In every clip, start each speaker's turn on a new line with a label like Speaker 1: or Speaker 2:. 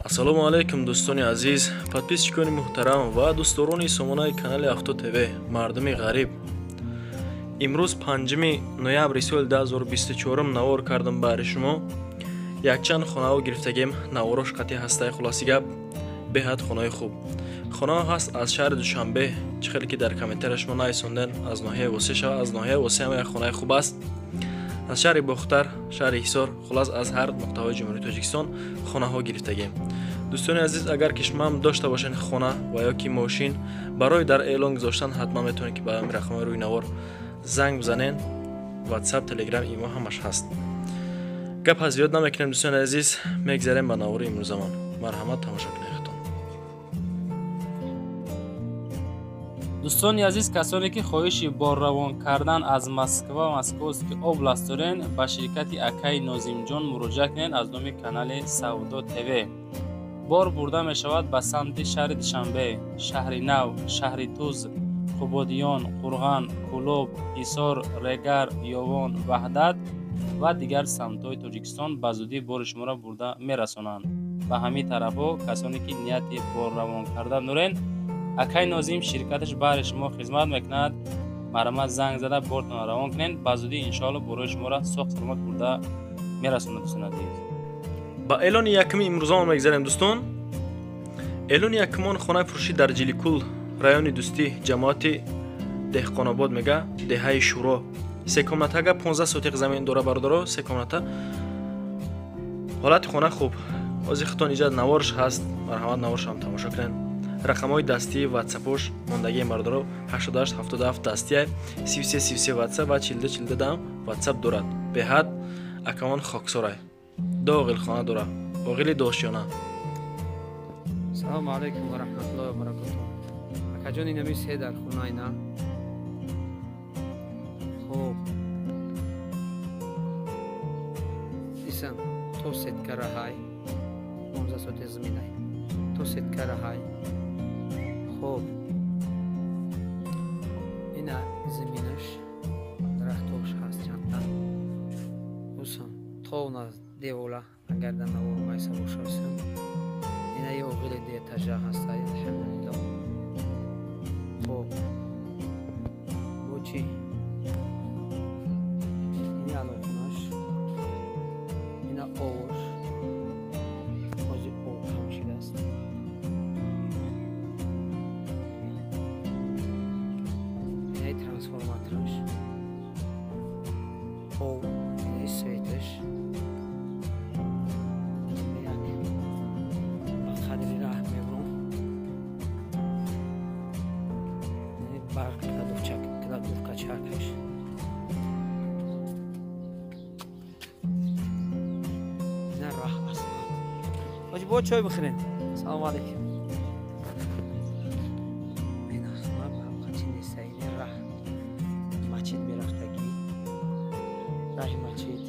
Speaker 1: Ассалому алайкум дӯстони азиз, подписчикони муҳтарам ва дӯстдорони сомонаи канали Авто ТВ, мардуми ғариб. Имрӯз 5 ноябри соли 2024 навор кардам баҳри шумо. Якчанд хонаҳо гирифтагем, наворош қатъи ҳастаи хулоси гап, беҳад хонаи хуб. Хонаҳо ҳаст аз шаҳри Душанбе, чӣ хеле ки дар комментария шумо нависонден, аз ноҳияи Восеъ шава, аз ноҳияи Восеъ ҳам як хонаи хуб аст. Аз шаҳри Бохтар, шаҳри Ҳисор, хулас аз ҳар нуқтаҳои Ҷумҳурии Тоҷикистон хонаҳо гирифтагем. Дӯстони азиз, агар ки шумо ҳам дошта бошед хона ва ё ки мошин, барои дар эълон гузоштан ҳатман метавонед ки ба ҳамин рақамҳои рӯи навор занг бизанед. WhatsApp, Telegram, имо ҳамаш ҳаст. Гап аз зиёд намекунем дӯстони азиз, мегзарем ба навори имрӯзамон. Марҳамат, тамошо кунед.
Speaker 2: Дӯстони азиз, касоне ки хоҳиши борравон кардан аз Москва ва Московский област дорен, ба ширкати Акаи Нозимҷон муроҷиат кунед аз номи канали Савдо ТВ. Бор бурда мешавад ба самти шаҳри Душанбе, шаҳри Нав, шаҳри Туз, Қубодиён, Қурған, Кӯлоб, Ҳисор, Регар, Ёвон, Ваҳдат ва дигар самтҳои Тоҷикистон ба зудӣ бори шуморо бурда мерасонанд. Ба ҳамин тарафҳо касоне ки нияти борравон кардан дорен, Акай Нозим ширкаташ баҳри шумо хизмат мекунад. Марҳамат, занг зада бортонро равон кунед. Ба зудӣ иншоалло борои шуморо соғ саломат бурда мерасонад дӯстони азиз.
Speaker 1: Ба эълони якуми имрӯзамон мегзарем дӯстон. Эълони якумон хонаи фурӯшӣ дар Ҷиликул, райони Дӯстӣ, ҷамоати Деҳқонобод мега, деҳаи Шӯро. Се комнатага 15 сотиқ замин дора бародаро, се комната. Ҳолати хона хуб. Ҳозир худтон иҷа наворш ҳаст, марҳамат наворшам тамошо кунед. Рақамҳои дастии ватсапош мондагии бародаро 88 77 дастия, 33 33 ватсап ва 42 42 дам ватсап дорад. Беҳад акамон хоксорай. Ду оғилхона дора. Оғили дошёна.
Speaker 3: Салому алайкум ва раҳматуллоҳи ва баракотуҳ. Акаҷон, инами се дар хона ина. Хоб. Исан то сеткара ҳай. 15 соти заминай. То сеткара ҳай. Хоб, ина заминаш, дарахтош ҳаст чандта. Усан товна девола, агар дар навор майса боша усан. Ина е оғили деэтажа ҳастай, алҳамдулиллоҳ. Хоб, бо чӣ? Ини алоқонаш, ина овош, ҳозир об кам шидааст. Трансформатораш, об, инаи светаш, яъне ба қадри раҳ мебурам, барқ кладовкачакаш, ина раҳ аст. Ҳоҷи, бо чой бихӯрем. Салому алайкум. Мачид мерафтагӣ, раҳи мачид,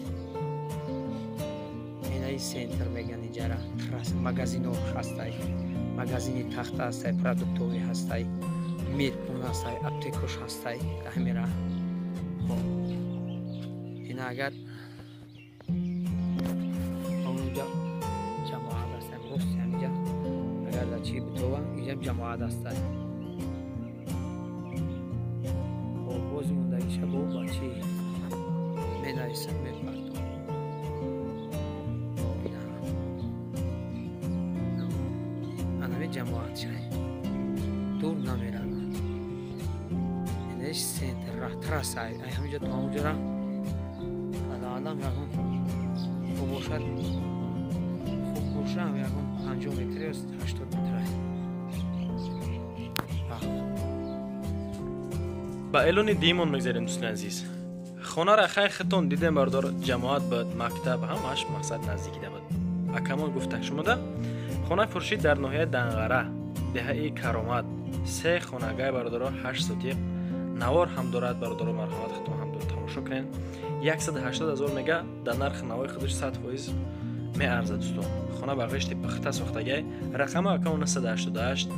Speaker 3: инаи центр меган иҷара, магазино ҳастай, магазини тахта ҳастай, продуктовӣ ҳастай, медпун ҳастай, аптекош ҳастай, ҳами раҳ. Хоб, ина агар онҷа ҷамоат ҳастай, рости ҳамиҷа агар дар чӣ битова, инҷа ҷамоат ҳастай. Бози мондагиша бо ба чӣ менависам, мепартом. Анами ҷамоат шай дур намерава. Инаш центр раҳ, трасса ай ҳамиҷа то ҳамуҷара алаалам ягон хуб бошад, хуб боша ягон 50 метр ё 80 метр.
Speaker 1: Ба эълони дуюмон мегзарем дӯстони азиз. Хонаро хай худтон дидем бардор, ҷамоат буд, мактаб ҳамаш мақсад наздикида буд. Акамон гуфта шумода хонаи фурӯшӣ дар ноҳияи Данғара, деҳаи Каромат, се хонагай бародаро, 8 сотиқ, навор ҳам дорад бародаро, марҳамат худтон ҳам тамошо кунед. 180 ҳазор мега дар нархи навои худаш 100% меарзад дӯстон. Хона ба ғишти пухта сохтагай, рақами акамон 988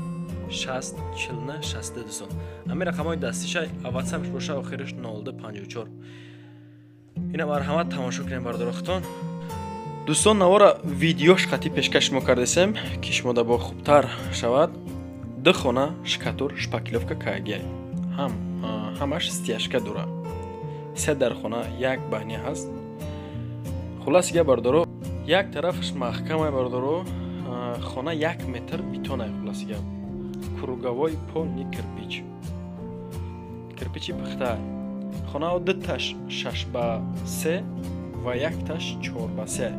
Speaker 1: 60 49 62 дӯстон. Ҳамин рақамҳои дастиша, ватсапш боша охириш 0254. Ина марҳамат тамошо кунем бародаро худтон. Дӯстон, навора видеош қатӣ пешкаш шумо кардесем, ки шумо да бо хубтар шавад. Ду хона шкатур шпаклёвка кагия. Ҳам ҳамаш стяжка дора. Се дар хона як баня ҳаст. Хулас гап бардоро, як тарафаш маҳкамай бардоро, хона 1 метр бетонай. Хулас гап круговой пол не кирпич. Кирпичи пухта. Хона ду таш 6 ба 3 ва як таш 4 ба 3.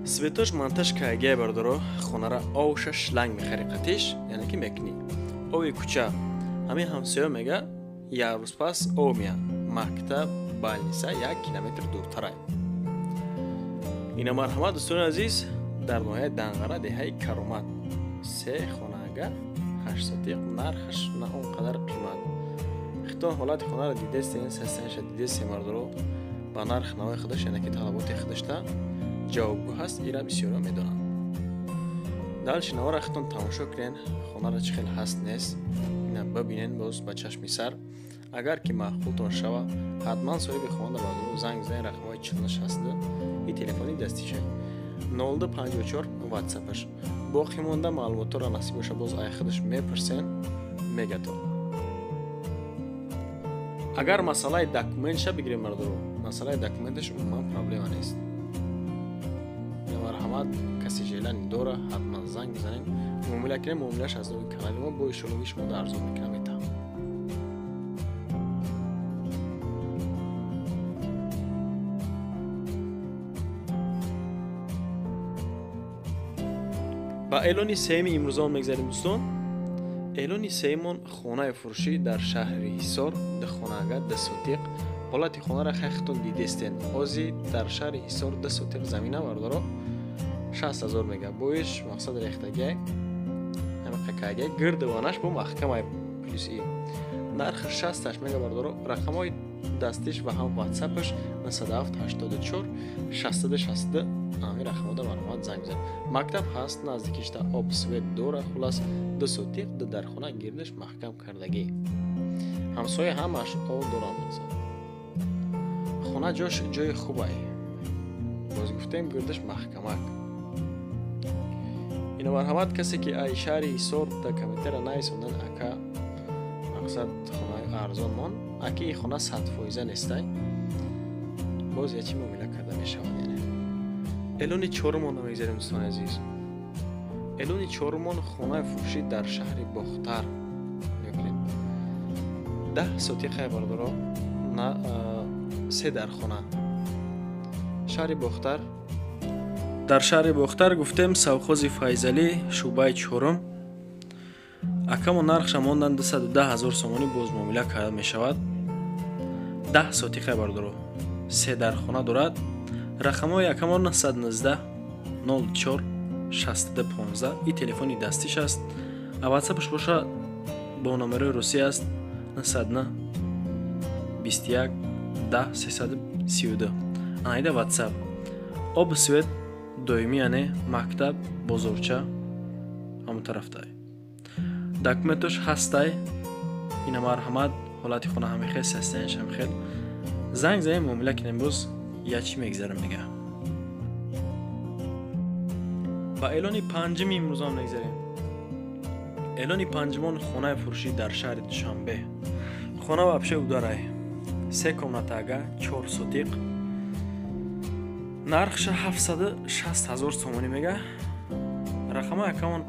Speaker 1: Светош монтаж кагия бардоро, хонара овша шланг мехари қатиш, яъне ки мекунӣ. Ови кӯча ҳамин ҳамсоя мега як рӯз пас об меяд. Мактаб, больница 1 километр дуртарай. Ина марҳамат дӯстони азиз, дар ноҳияи Данғара, деҳаи Каромат, се хонаага 8 сотиқ, нархаш на он қадар қимат. Хитон ҳолати хонаро дидестен, састаниша дидестен бардоро, ба нарх навои худаш, яъне ки талаботи худашта ҷавобгӯ ҳаст, ира бисёро медонанд. Далши навора хитон тамошо кунен, хонара чӣ хел ҳаст нест, ина бибинен боз ба чашми сар. Агар ки маъқултон шава, ҳатман соҳиби хона бардоро занг бизанед, рақамҳои 46 и телефони дастиша 0254 ватсапаш. Боқӣ монда маълумотҳоро насиб боша боз ай худаш мепурсен, мегатон. Агар масъалаи документша бигирем бардоро, масъалаи документаш умуман проблема нест. Марҳамат, касе желани дора, ҳатман занг бизанед, муомила кунед, муомилаш аз номи канали мо бо ишолаги шумо да арзон мекунам метаҳам. Ба эълони сеюми имрӯзаон мегзарем дӯстон. Эълони сеюмон хонаи фурӯшӣ дар шаҳри Ҳисор, ду хонаага, 2 сотиқ. Ҳолати хонаро хайхтон дидестен. Ози дар шаҳри Ҳисор 2 сотиқ замина бардоро 60 000 мега. Боиш мақсад рехтагиай, ҳамиқа кагиай, гирдиванаш бо маҳкамай плюс и. Нарх 60 мега бардоро, рақамҳои дастиш ва ҳам ватсапаш 97 84 662, ҳамин рақамҳода марҳамат занг бизанед. Мактаб ҳаст, наздикишта об свет дора. Хулас 2 сотиқ, ду дархона, гирдаш маҳкам кардагӣ. Ҳамсоя ҳамаш об доранд. Хона ҷош ҷои хубай. Боз гуфтем, гирдаш маҳкамак. Ина марҳамат, касе ки ай шаҳри Ҳисор дар комментара нависондан, ака мақсад хонаи арзон мон, аки ин хона 100% нестай. Боз ячи муомила карда мешавад. Яъне эълони чорумон намегзарем дӯстони азиз. Эълони чорумон хонаи фурӯшӣ дар шаҳри Бохтар. Мебинед, 10 сотиқай бардоро, на се дар хона. Шаҳри Бохтар. Дар шаҳри Бохтар гуфтем, совхози Файзалӣ, шӯъбаи чорум. Акамо нархша мондан 210 000 сомонӣ, боз муомила карда мешавад. 10 сотиқай бардоро, се дар хона дорад. Рақамҳои акамо 919 04 62 15 и телефони дастиш аст. А ватсапаш боша бо номерои русӣ аст 909 21 10 332. Анаида ватсап. Об свет доимӣ, яъне мактаб, бозорча ҳамон тарафтай. Документош ҳастай. Ина марҳамат, ҳолати хона ҳамихел, состоянияш ҳамихел. Занг занем, муомила кунем, боз ячи мегзарем мега. Ба эълони панҷуми имрӯзаон мегзарем. Эълони панҷумон хонаи фурӯшӣ дар шаҳри Душанбе. Хона вообще ударай. Се комнатага, 4 сотиқ. Нархша 760 000 сомонӣ мега. Рақамҳои акамон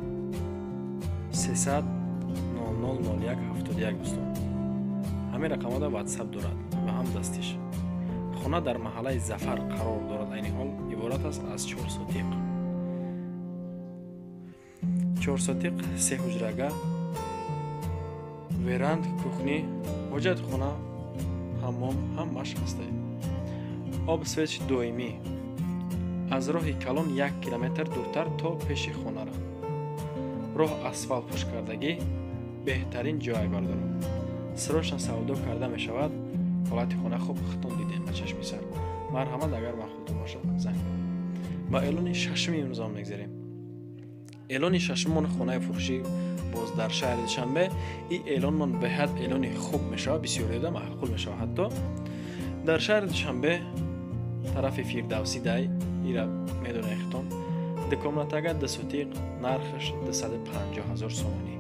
Speaker 1: 300 00 01 71 дӯстон. Ҳамин рақамҳода ватсап дорад ва ҳам дастиш. Хона дар маҳаллаи Зафар қарор дорад. Айни ҳол иборат аст аз 4 сотиқ. 4 сотиқ, се ҳуҷрага, веранд, кухни, ҳоҷатхона, ҳаммом ҳамаш ҳастай. Об свет доимӣ. Аз роҳи калон 1 километр дуртар то пеши хонара. Роҳ асфалт пӯшкардагӣ, беҳтарин ҷой бардорад. Срочно савдо карда мешавад. Ҳолати хона хуб хитон дидем ба чашми сар. Марҳамат, агар маъқултон бошад занг бизанед. Ба эълони шашуми имрӯзаон мегзарем. Эълони шашумон хонаи фурӯшӣ боз дар шаҳри Душанбе. И эълонмон беҳад эълони хуб мешавад, бисёриёда маъқул мешавад. Ҳатто дар шаҳри Душанбе Тарафи Фирдавсӣ дай, ира медонед хитон. Ду комнатага, 2 сотиқ, нархаш 250 000 сомонӣ.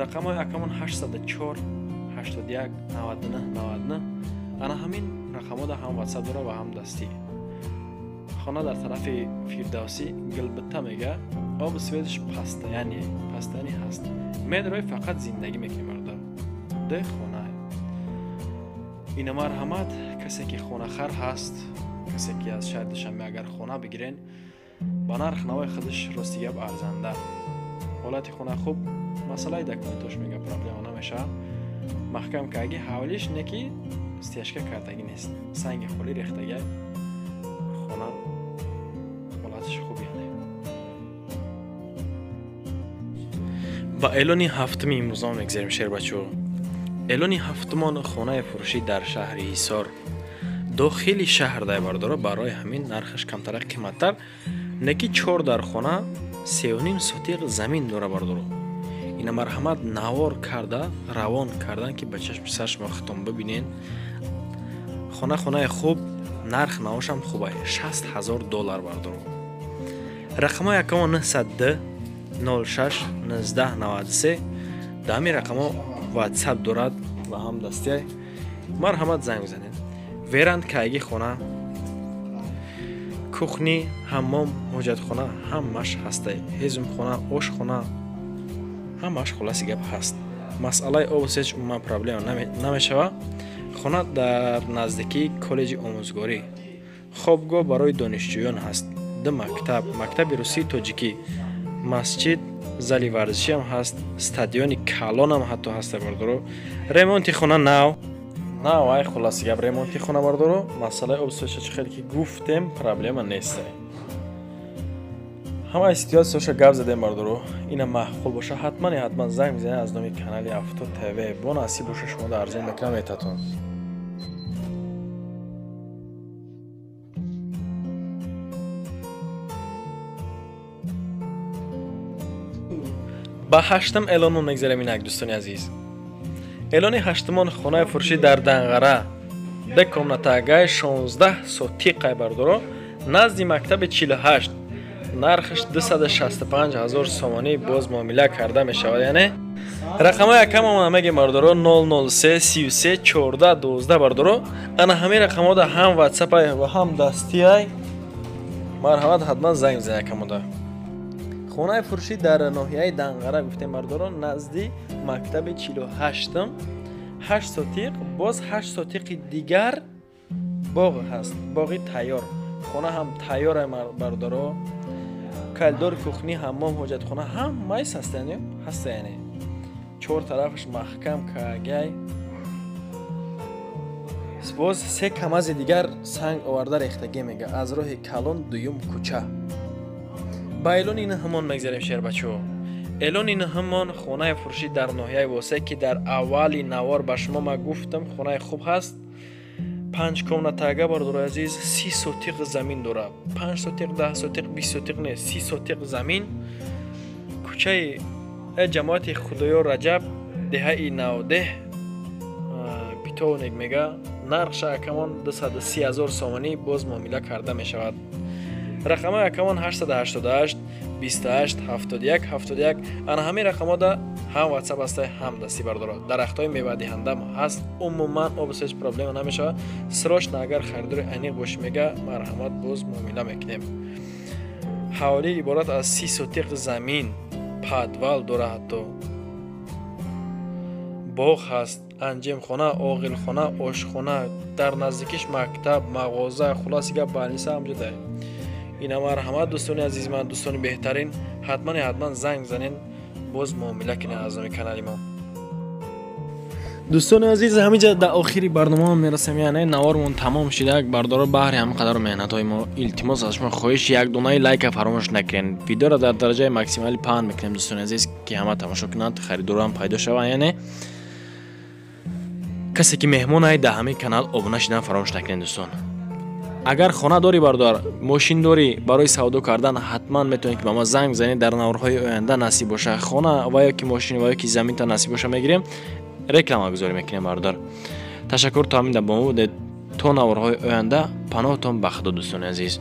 Speaker 1: Рақамҳои акамон 804 81 99 99. Ана ҳамин рақамҳо ҳам WhatsApp дора ва ҳам дастӣ. Хона дар тарафи Фирдавсӣ Гилбита мега, об светш пастаяни, пастаяни ҳаст. Медрои фақат зиндагӣ мекунем бародар. Ду хона. Ина марҳамат, касе ки хонахар ҳаст, касе ки аз шаҳри Душанбе агар хона бигирен, ба нарх навои худаш рости гап арзанда. Ҳолати хона хуб, масъалаи документош мега проблема намешавад. Маҳкам кардаги ҳавлиш не ки стяжка кардагӣ нест. Санги холӣ рехтага, хона ҳолатиш хуб яъне. Ба эълони ҳафтуми имрӯзон мегзарем шербачо. Эълони ҳафтумон хонаи фурӯшӣ дар шаҳри Ҳисор. Дохили шаҳр дай бардоро, барои ҳамин нархаш камтара қиматтар. Неки 4 дар хона 3.5 сотиқ замин дора бардоро. Ина марҳамат навор карда равон кардан ки ба чашми сар шумо хитон бибинен. Хона хонаи хуб, нарх навошам хубай, 60 000 доллар бардоро. Рақамҳои акамо 902 06 19 93. Дар ҳамин рақамҳо WhatsApp дорад ва ҳам дастиай. Марҳамат занг бизанед. Веранд кайги хона, кухни, ҳаммом, ҳоҷатхона ҳамаш ҳастай. Ҳезумхона, ошхона ҳамаш хулоси гап ҳаст. Масъалаи обу сеч умуман проблема намешавад. Хона дар наздикии коллеҷи омӯзгорӣ. Хобгоҳ барои донишҷӯён ҳаст. 2 мактаб, мактаби русии тоҷикӣ, масҷид, зали варзишиам ҳаст, стадиони калонам ҳатто ҳаст бардоро. Ремонти хона нав. Нав ай хулоси гап ремонти хона бардоро. Масъалаи обу сеч чӣ хеле ки гуфтем проблема нест. Ҳамаи ситуатсияша гап задем бардоро. Ина маъқул боша ҳатман ҳатман занг бизанед аз номи канали Авто ТВ. Бо насиб боша шумо дар арзон мекунам метатон. Ба ҳаштам эълонмон мегзарем инак дӯстони азиз. Эълони ҳаштумон хонаи фурӯшӣ дар Данғара. 2 комнатагаи 16 сотиқай бардоро, назди мактаби 48. Нархаш 265 000 сомонӣ боз муомила карда мешавад. Яъне рақамҳои акамон мегем бардоро 003 33 14 12 бардоро. Ана ҳамин рақамҳо ҳам WhatsApp ва ҳам дастиай. Марҳамат ҳатман занг бизанед акамода. Хонаи фурӯшӣ дар ноҳияи Данғара гуфтем бардоро, назди мактаби 48-м, 8 сотиқ, боз 8 сотиқи дигар боғ ҳаст, боғи тайёр. Хона ҳам тайёр бардоро. Коридор, кухни, ҳаммом, ҳоҷатхона ҳамаи ҳаста яъне. 4 тарафаш маҳкам кагай. Боз 3 камази дигар санг оварда рехтагӣ мега аз роҳи калон дуюм кӯча. Ба эълони нӯҳумон мегзарем шербачо. Эълони нӯҳумон хонаи фурӯшӣ дар ноҳияи Восеъ ки дар аввали навор ба шумо ма гуфтам хонаи хуб ҳаст. 5 комнатага бардорои азиз, 30 сотиқ замин дорад. 5 сотиқ, 10 сотиқ, 20 сотиқ не, 30 сотиқ замин. Кӯчаи ҷамоати Худоёр Раҷаб, деҳаи Навдеҳ, питовник мега. Нархша акамон 230 000 сомонӣ боз муомила карда мешавад. Рақамҳои акамон 888 28 71 71. Ана ҳамин рақамҳода ҳам WhatsApp ҳастай, ҳам дастӣ бардоро. Дарахтҳои мевадиҳандам ҳаст. Умуман обу сеч проблема намешавад. Срочно агар харидори аниқ бошӣ мега, марҳамат боз муомила мекунем. Ҳавлӣ иборат аз 30 сотиқ замин, подвал дора ҳатто. Боғ ҳаст, анҷемхона, оғилхона, ошхона, дар наздикиш мактаб, мағоза, хулоси гап балниса ҳамҷо дай. Ина марҳамат дӯстони азизи ман, дӯстони беҳтарин, ҳатман ҳатман занг бизанед, боз муомила кунед аз номи канали мо. Дӯстони азиз, ҳаминҷа дар охири барномаамон мерасем. Яъне навормон тамом шуда. Бардоро баҳри ҳамин қадар меҳнатҳои мо илтимос аз шумо хоҳиш як донаи лайка фаромӯш накунед. Видеоро дар дараҷаи максималӣ паҳн мекунем дӯстони азиз, ки ҳама тамошо кунанд, харидорам пайдо шаванд. Яъне касе ки меҳмон ай дар ҳамин канал обуна шудан фаромӯш накунед дӯстон. Агар хона дорӣ бардор, мошин дорӣ барои савдо кардан, ҳатман метавонед ки ба мо занг бизанед. Дар наворҳои оянда насиб боша хона ва ё ки мошин ва ё ки заминта насиб боша мегирем, рекламагузорӣ мекунем бародар. Ташаккур то ҳамин да бо мо будед. То наворҳои оянда паноҳтон ба Худо, дӯстони азиз.